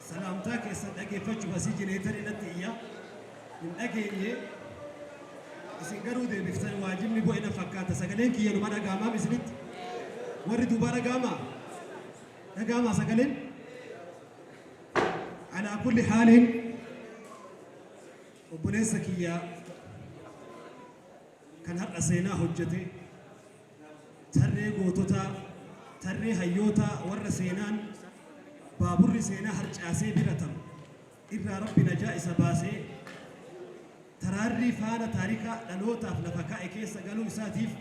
Salaamtaa keessan dhageeffachuuf asii jenereetarri natti iyya. Hin dhageenye. Isin garuu deebiftan waajibni bu'e na fakkaata. Sagaleen kiyya numa dhaga'amaam isinitti? Warri duubaa dhaga'amaa? Dhaga'amaa sagaleen? Alaa kulli haaliin obboleessa kiyya kan har'a seenaa hojjete tarree goototaa, tarree hayyootaa warra seenaan baaburri seenaa harcaasee bira taru irraa Rabbi najaa isa baasee taraarrii faana taarikaa dhalootaaf lafa kaa'e keessa galuu isaatiif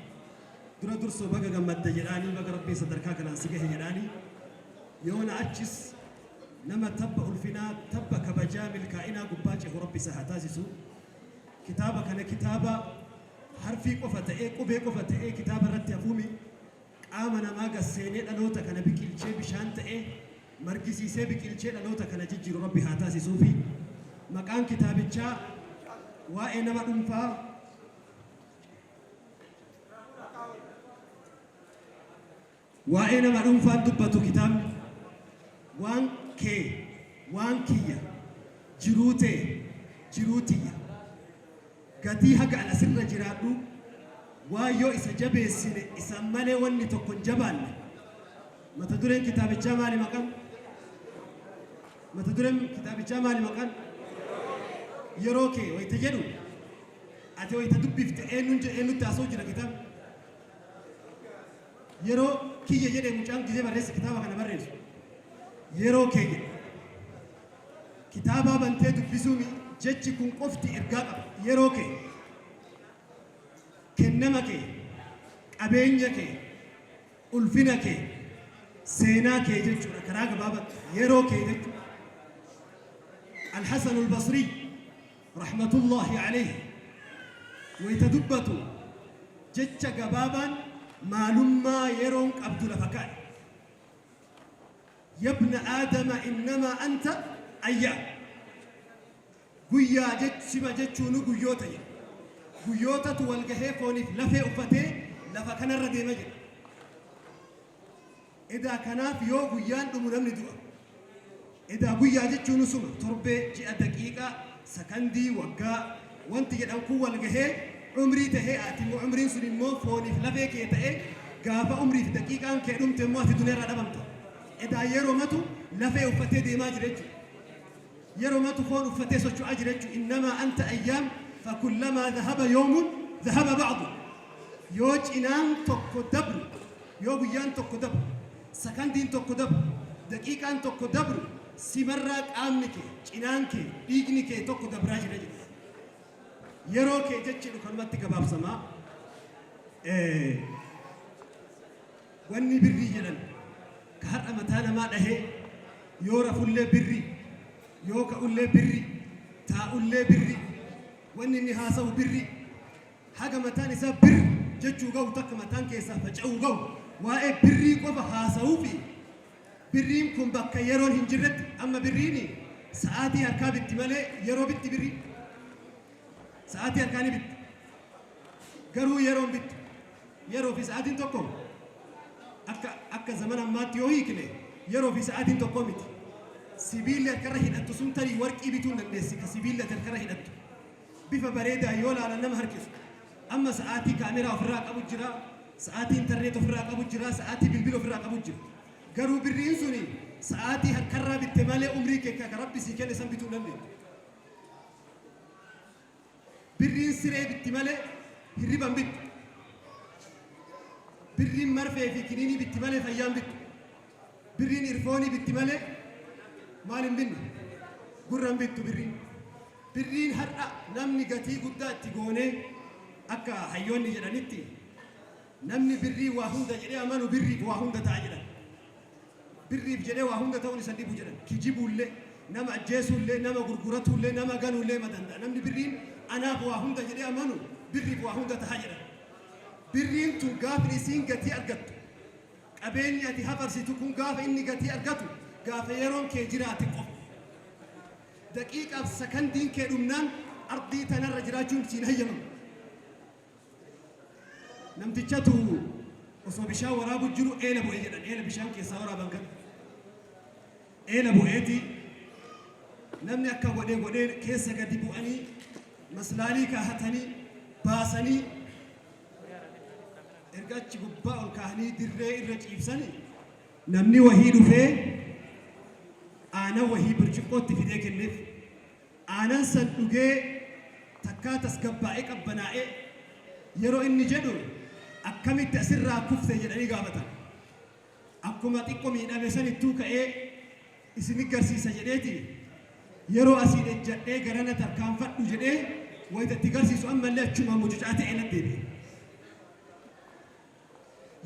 dura dursoo baga gammadde jedhaanii, baga Rabbiin sadarkaa kanaan si gahe jedhaanii, yoona achis nama tabba ulfinaa, tabba kabajaa milkaa'inaa gubbaa cehu Rabbi isa haa taasisu. Kitaaba kana kitaaba harfii qofa ta'ee, qubee qofa ta'ee kitaaba irratti hafuumi qaama namaa gad seenee dhaloota kana biqilchee bishaan ta'ee margisiisee biqilchee dhaloota kana jijjiiru Rabbi haa taasisuufi. Maqaan kitaabichaa waa'ee nama dhuunfaa Waa'ee nama dhuunfaan dubbatu kitaabni. Waan kee, waan kiyya, jiruu tee, jiruu tiyya. Gatii haga an asirra jiraadhuu waan yoo isa jabeessine isaan malee wanni tokko hin jabaanne. Mata dureen kitaabichaa maali maqaan? Mata dureen kitaabichaa maali maqaan? Yeroo kee wayita jedhu ati wayita dubbifte eenyuun eenyutti haasa'u jira kitaabni? Yeroo kiyya jedhe mucaan gizee barreessa kitaaba kana barreessu. Yeroo kee jedhe. Kitaabaa bantee dubbisuun jechi kun qofti ergaa qaba. Yeroo kee. Kennama kee. Qabeenya kee. Ulfina kee. Seenaa kee jechuudha karaa gabaabatti. Yeroo kee jechuudha. Al-Hasan al-Basri rahmatullahi alayhi wayita dubbatu jecha gabaabaan maalummaa yeroon qabdu lafa kaa'e. Yabna aadama innamaa anta ayyaam. Guyyaa sima jechuunu guyyoota jedhe. Guyyootatu wal gahee fooniif lafee uffatee lafa kanarra deema jedhe. Edaa kanaaf yoo guyyaan dhumu namni du'a. Edaa guyyaa jechuunu suma, torbee, ji'a, daqiiqaa, sakandii, waggaa, wanti jedhan kun wal gahee umrii tahee ati immoo umriin sun immoo fooniif lafee kee ta'ee gaafa umrii fi daqiiqaan kee dhumte immoo ati duniyaarraa dhabamta. Edaa yeromatu lafee uffatee deemaa jira jechuudha. Yeromatu foon uffatee socho'aa jira jechuudha. Innamaa anta ayyaam fakullamaa dhahaba yoomun dhahaba ba'du. Yoo cinaan tokko dabru, yoo guyyaan tokko dabru, sakandiin tokko dabru, daqiiqaan tokko dabru simarraa qaamni kee, cinaan kee, dhiigni kee tokko dabraa jira jedha. Yeroo kee jechi jedhu kanumatti gabaabsama. Wanni birrii jedhan ka har'a mataa namaa dhahee yoo rafullee birrii, yoo ka'ullee birrii, taa'ullee birrii, wanni inni haasa'u birrii, Haga mataan isaa birr jechuu gahu takka mataan keessaa faca'uu gahu waa'ee birrii qofa haasa'uu fi birriin kun bakka yeroon hin jirretti amma birriin sa'aatii harkaa bitti malee yeroo bitti birrii sa'aatii harkaa ni bitti garuu yeroon bittu yeroo fi sa'aatiin tokko akka akka zamana ammaatti yoo hiikne yeroo fi sa'aatiin tokko miti sibiilli harkarra hidhattu sun tarii warqii bituu hin dandeessi ka sibiilli ati harkarra hidhattu Bifa bareedaan yoo laalan nama harkisu. Amma sa'aatii kaameraa ofirraa qabu jira, sa'aatii internet ofirraa qabu jira, sa'aatii bilbila ofirraa qabu jira. Garuu birriin suni sa'aatii harkarraa bitte malee umrii kee ka Rabbi sii kenne san bituu hin dandeettu. Birriin siree bitti malee hirriba hin bittu. Birriin marfee fi kiniinii bitti malee fayyaa hin bittu. Birriin irfoonii bitti malee maal hin binne? Gurra hin bittu birriin. Birriin har'a namni gatii guddaa itti goonee akka hayyoonni jedhanitti namni birrii waa hunda jedhee amanu birriif waa hunda ta'a jedhan. Birriif jedhee waa hunda ta'uun isa hin dhibu jedhan. Kijibuullee, nama ajjeesuullee, nama gurguratuullee, nama ganuullee ma danda'a. Namni birriin anaaf waa hunda jedhee amanu birriif waa hunda ta'a jedhan. Birriin tun gaafni isiin gatii argattu qabeenyi ati hafarsitu kun gaafa inni gatii argatu gaafa yeroon kee jiraate qofa. Daqiiqaaf sakandiin kee dhumnaan ardii tanarra jiraachuun siin hayyamamu. Namtichatu osoo bishaan waraabu jiru eela bu'e jedhan. Eela bishaan keessaa waraaban kana. Eela bu'eeti namni akka godhee godhee keessa gadi bu'anii maslaalii kaahatanii baasanii erga achi gubbaa ol kaahanii dirree irra ciibsanii namni wahii dhufee aanan wahii birciqqootti fidee kenneef. Aanan san dhugee takkaa tasgabbaa'ee qabbanaa'ee yeroo inni jedhu akkamitti asirraa kufte jedhanii gaafatan. Akkuma xiqqo miidhame sanittuu ka'ee isin garsiisa jedheeti yeroo asiin ejjadhee garana tarkaanfadhu jedhee wayita itti garsiisu ammallee achumaan mucucaatee eelatti deebi'e.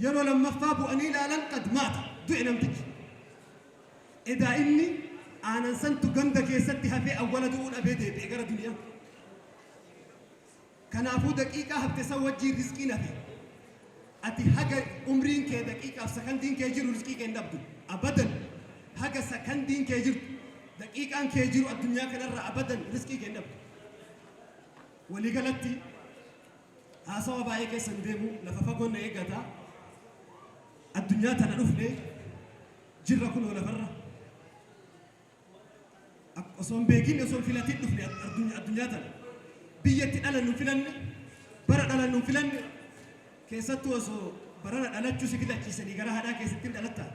Yeroo lammaffaa bu'anii ilaalan qad maata, du'e namtichi. Edaa inni aanan santu ganda keessatti hafee awwala du'uu dhabee deebi'e gara duniyaa. Kanaafuu daqiiqaa hafte san wajjiin rizqiin hafe. Ati haga umriin kee daqiiqaaf sakandiin kee jiru rizqii kee hin dhabdu. Abadan haga sakandiin kee jirtu daqiiqaan kee jiru addunyaa kanarraa abadan rizqii kee hin dhabdu. Waliigalatti haasawa baay'ee keessa hin deemu, lafa fagoon na eeggata. Addunyaa tana dhufne jirra kunoo lafarra. Osoo hin beekin, osoo hin filatin dhufne addunyaa tana. Biyya itti dhalannu hin filanne, bara dhalannu hin filanne, keessattuu osoo barana dhalachuu si filachiisanii gara haadhaa keessatti hin dhalattaa?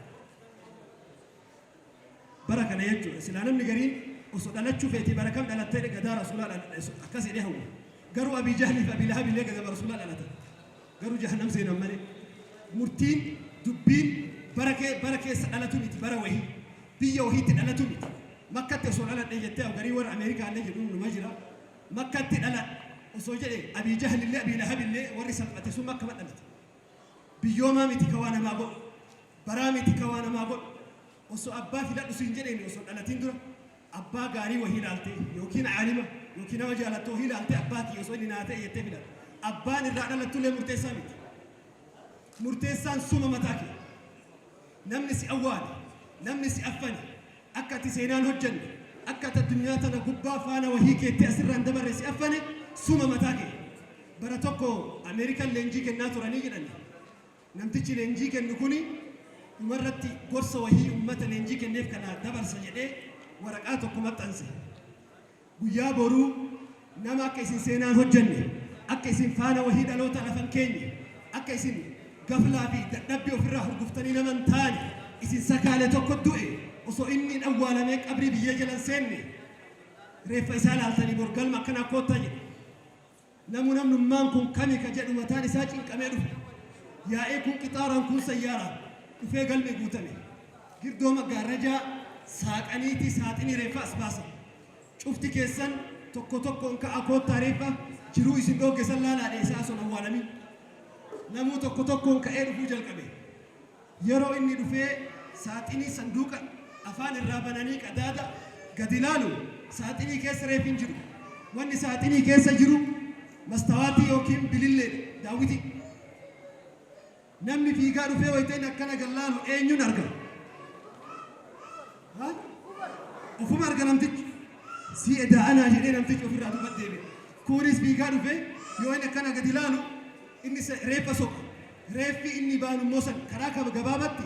Bara kana jechuudha. Silaa namni gariin osoo dhalachuu feetee bara kam dhalattee jedhe gadaa Rasuulaa dhaladha akkas jedhee hawwa. Garuu Abii Jahlii fi Abii Lahab illee gadama Rasuulaa dhalatan. Garuu jahannam seenan malee. Murtiin dubbiin bara kee bara keessa dhalatu miti, bara wahii. Biyya wahiitti dhalatu miti. Makkatti osoo dhaladhe jettee garii warra Ameerikaa illee jedhu numa jira. Makkatti dhaladhe osoo jedhe Abii Jahl illee Abii Lahab illee warri salphate sun Makkama dhalate. Biyyoomaa miti ka waa namaa godhu. Baraa miti ka waa namaa godhu. Osoo abbaa filadhu siin jedheeni osoo hin dhalatin dura abbaa gaarii wahii laaltee yookiin aalima yookiin nama jaalattu wahii laaltee abbaa kiyya osoo inni naa ta'e jettee filatta. Abbaan irraa dhalattullee murteessaa miti. Murteessaan suma mataa kee. Namni si awwaale, namni si affane, akka ati seenaan hojjanne, akka ati addunyaa tana gubbaa faana wahii keettee asirraan dabarre si affane suma mataa kee. Bara tokko Ameerikaan leenjii kennaa turanii jedhani. Namtichi leenjii kennu kuni dhumarratti gorsa wahii ummata leenjii kenneef kana dabarsa jedhee waraqaa tokko maxxanse. Guyyaa boruu nama akka isin seenaan hojjanne, akka isin faana wahii dhaloota lafa hin keenye, akka isin gaflaa fi dadhabbii ofirraa hurguftanii nama hin taane isin sakaale tokko du'e osoo inni hin awwaalamee qabrii biyyee jala hin seenne reeffa isaa laaltanii bor galma akkanaa koottaa jedhe. Namu namnummaan kun kami ka jedhu mataan isaa cinqamee dhufe. Yaa'ee kun qixaaraan kun sayyaaraan dhufee galmi guutame. Girdoo maggaarrajaa saaqaniitii saaxinii reeffa as baasan. Cufti keessan tokko tokkoon ka'aa koottaa reeffa jiruu isin dhoogge san laalaa dheessaa osoo hin awwaalamin. Namuu tokko tokkoon ka'ee dhufuu jalqabe. Yeroo inni dhufee saaxinii sanduuqa afaan irraa bananii qadaada gadi ilaalu saaxinii keessa reeffi hin jiru. Wanni saaxinii keessa jiru mastawaatii yookiin bililleedha, daawwitii. Namni fiigaa dhufee wayita inni akkana gad laalu eenyuun arga? Ha? Ofuma arga namtichi. Sii edaa anaa jedhee namtichi ofirraa duuba deebi'e. Kuunis fiigaa dhufee yoo inni akkana gadi laalu inni reeffa soqa. Reeffi inni baanu immoo san karaa kama gabaabatti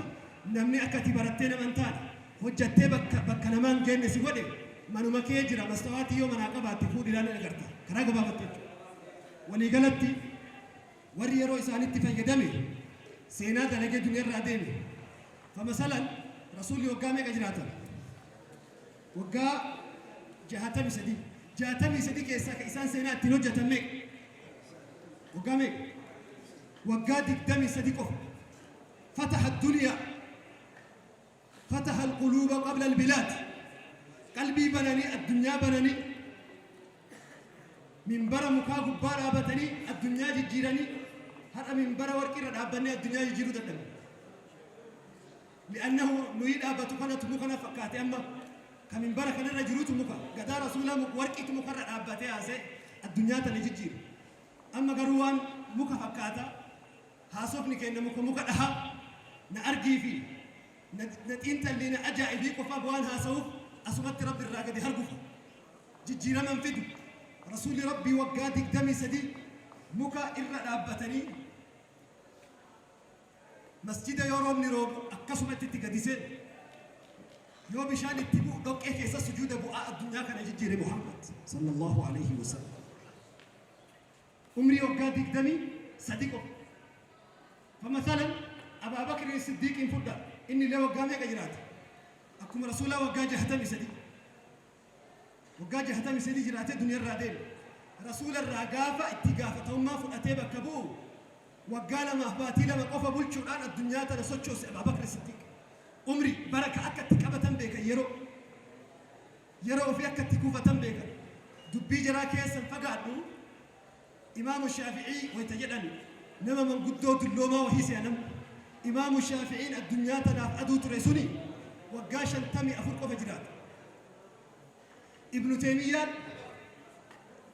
namni akka ati barattee nama hin taane hojjattee bakka bakka namaa hin geenne si godhe manuma kee jira, mastawaatii yoo manaa qabaatte fuudhi ilaali agarta. Karaa gabaabatti jechuudha. Waliigalatti warri yeroo isaanitti fayyadame seenaa dalagee duniyaarraa deeme. Famasalan Rasuulli waggaa meeqa jiraatan? Waggaa 63. 63 keessaa ka isaan seenaa ittiin hojjetan meeqa? Waggaa meeqa? Waggaa 23 qofa. Fataha addunyaa. Fataha alquluuba qabla albilaad. Qalbii bananii addunyaa bananii minbara mukaa gubbaa dhaabatanii addunyaa jijjiiranii har'a minbara warqii irra dhaabbannee addunyaa jijjiiruu dadhabne. Li'annahu nuyii dhaabbatu kanatu muka na fakkaate, amma ka minbara kanarra jirutu muka gadaa rasuulaa warqiitu mukarra dhaabbatee haasee addunyaa tana jijjiire. Amma garuu waan muka fakkaata, haasofni keenya muka muka dhahaa na argii fi na xiinxallii na ajaa'ibii qofaaf waan haasa'uuf asumatti Rabbi irraa gadi hargufa. Jijjiirama hin fidu. Rasuulli Rabbii waggaa 23 muka irra dhaabbatanii masjida yoo roobni roobu akkasumatti itti gadi seenu. Yoo bishaan itti bu'u dhoqqee keessa sujuuda bu'aa addunyaa kana jijjiire Muhammad sallallahu alayhi wa sallam. Umrii waggaa 23 qofa. Famathalan Abaa Bakrin Siddiiqiin fudha. Inni illee waggaa meeqa jiraate? Akkuma Rasuulaa waggaa 63. Waggaa 63 jiraatee duniyarraa deeme. Rasuula irraa gaafa itti gaafatamummaa fudhatee bakka bu'u waggaa lamaaf baatii 2 qofa bulchuudhaan addunyaa tana sochoose Abaa Bakri Siddiiq. Umrii, baraka akka itti qabatan beekan yeroo. Yeroo ofii akka itti kuufatan beekan. Dubbii jaraa keessa hin fagaadhu. Imaamu Shaafi'ii wayta jedhan nama manguddoo dulloomaa wahii se'a namni. Imaamu Shaafi'iin addunyaa tanaaf aduu ture suni waggaa 54 qofa jiraate. Ibnu Teeymiyyaan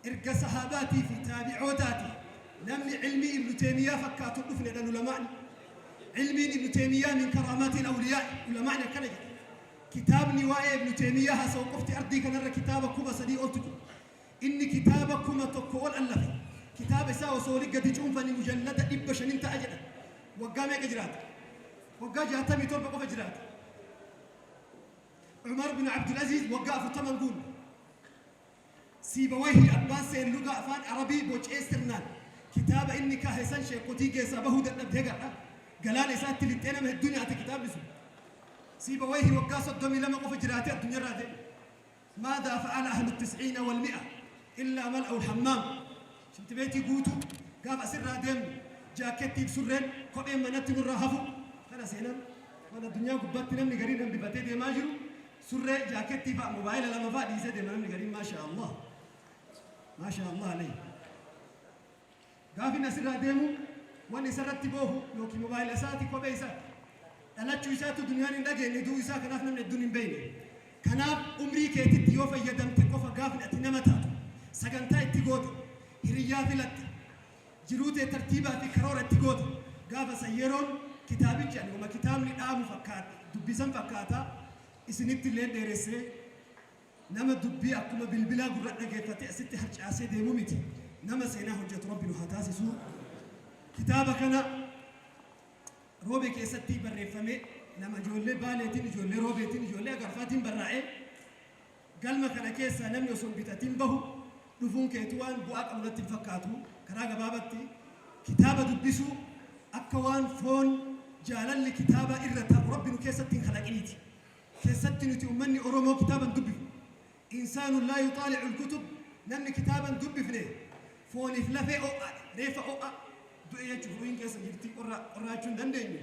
erga sahaabaatii fi taabi'ootaati namni ilmii Ibnu Teeymiyyaa fakkaatu hin dhufne jedhan ulamaa'ni. Ilmiin Ibnu Teeymiyyaa min karaamaatil awliyaa'i ulamaa'ni akkana jedhan. Kitaabni waa'ee Ibnu Teeymiyyaa haasawu qofti ardii kanarra kitaaba 3000 oltu jira. Inni kitaaba 1000 ol allafe. Kitaaba isaa osoo wali gadi cuunfani mujallada 500n ta'a jedhan. Waggaa meeqa jiraate? Waggaa 67 qofa jiraate. Umar bin Abdulaziz waggaa 40 hin guunne. Siibawayhi abbaan seerluga afaan Arabii bocee sirnaan kitaaba inni kaahe san sheekkotii keessaa bahuu dadhabde hegadha. Galaana isaatti lixxee nama hedduu nyaate kitaabni sun. Siibawayhi waggaa 32 qofa jiraatee addunyaarraa deeme. Maadhaa fa'ala ahlu tis'iina wal mi'a illaa mal'au alhammaam. Shintibeetii guutuu gaafa asirraa deemnu jaakkettiif surreen kopheen manatti nurraa hafu kana seenaan waan addunyaa gubbaatti namni gariin hambifatee deemaa jiru surree jaakkettii fa'a mobaayila lama fa'a dhiisee deema namni gariin maashaa Allah maashaa Allah alayhi. Gaafin asirraa deemu wanni isarratti boohu yookiin mobaayila isaati kophee isaati. Dhalachuu isaatu duniyaan hin dhageenye du'uu isaa kanaaf namni hedduun hin beeyne. Kanaaf umrii keetitti yoo fayyadamte qofa gaafni ati nama taatu. Sagantaa itti goota. Hiriyyaa filatta. Jiruu tee tartiibaa fi karoora itti goota. Gaafa san yeroon kitaabichi ani wama kitaabni dhaamu fakkaadhe dubbisan fakkaata isinitti illeen dheeressee Nama dubbii akkuma bilbilaa gurra dhageeffatee asitti harcaasee deemu miti. Nama seenaa hojjatu Rabbi nu haa taasisu. Kitaaba kana Roobee keessatti barreeffame nama ijoollee Baaleetiin, ijoollee Roobeetiin, ijoollee Agarfaatiin barraa'e. Galma kana keessaa namni osoo hin bitatin bahu dhufuun keetu waan bu'aa qabu natti hin fakkaatu. Karaa gabaabatti kitaaba dubbisuu akka waan foon jaalalli kitaabaa irra taa'u Rabbi nu keessatti hin kalaqiniiti. Keessatti nuti ummanni Oromoo kitaaba hin dubbifnu. Insaanun laa yuxaali'ul kutub, namni kitaaba hin dubbifne fooniif lafee oo'aadha, reeffa oo'aa, du'e jechuuf ruuhiin keessa jirti qorra qorraachuu hin dandeenyu.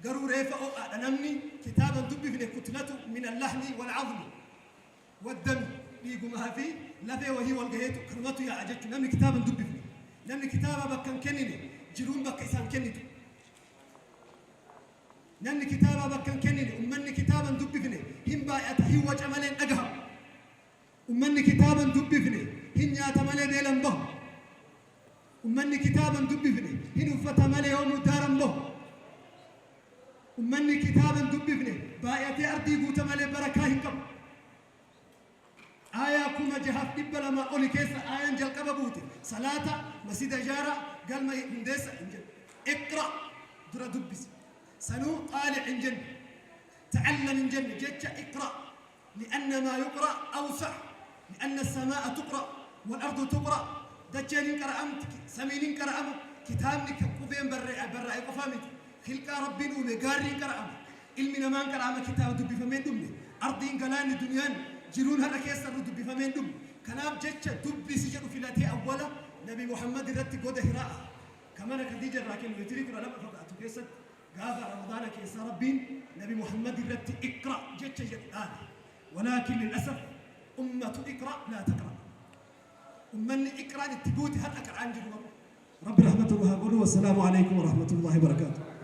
Garuu reeffa oo'aadha namni kitaaba hin dubbifne kutlatu min allahmi wal azmi waddami dhiigumaa fi lafee wahii wal gaheetu kanumatu yaa'a jechuudha namni kitaaba hin dubbifne. Namni kitaaba bakka hin kennine jiruun bakka isaan kennitu. Namni kitaabaa bakka hin kennine, ummanni kitaaba hin dubbifne hin baay'ata, hin waca malee hin dhagahamu. Ummanni kitaaba hin dubbifne hin nyaata malee beela hin bahu. Ummanni kitaaba hin dubbifne hin uffata malee yoomuu daara hin bahu. Ummanni kitaaba hin dubbifne baay'atee ardii guuta malee barakaa hin qabu. Aayaa 6200 oli keessa aayaan jalqaba buute salaata, masjida ijaaraa, galma hundeessa hin jenne. Iqra dura dubbisi. Sanuu xaalic hin jenne. Ta'allam hin jenne jecha iqra. Li'anna maa yuqra awsa' li'anna as-samaa'a tuqra wal ardu tuqra dacheen hin qara'amti samiin hin qara'ama kitaabni kan qubeen barraa'e qofaa miti khilqaa Rabbiin uume gaarri hin qara'ama Ilmi namaa hin qara'ama kitaaba dubbifamee hin dhumne. Ardiin, galaanni, duniyaan, jiruun har'a keessa jirru dubbifamee hin dhumu. Kanaaf jecha dubbisi jedhu filatee awwala Nabi Muhammad irratti goda Hiraa'a ka mana Khadiija irraa kiiloomeetirii 12 fagaatu keessatti gaafa Ramadaana keessaa Rabbiin Nabi Muhammad irratti iqra jecha jedhu dhaabe. Walaakin lil'asaf ummatu iqra laa taqra. Ummanni iqraan itti buute har'a qara'aan jiru garuu. Rabbi rahmata nu haa godhu. Wassalaamu alaikum warahmatullahi wabarakaatuh.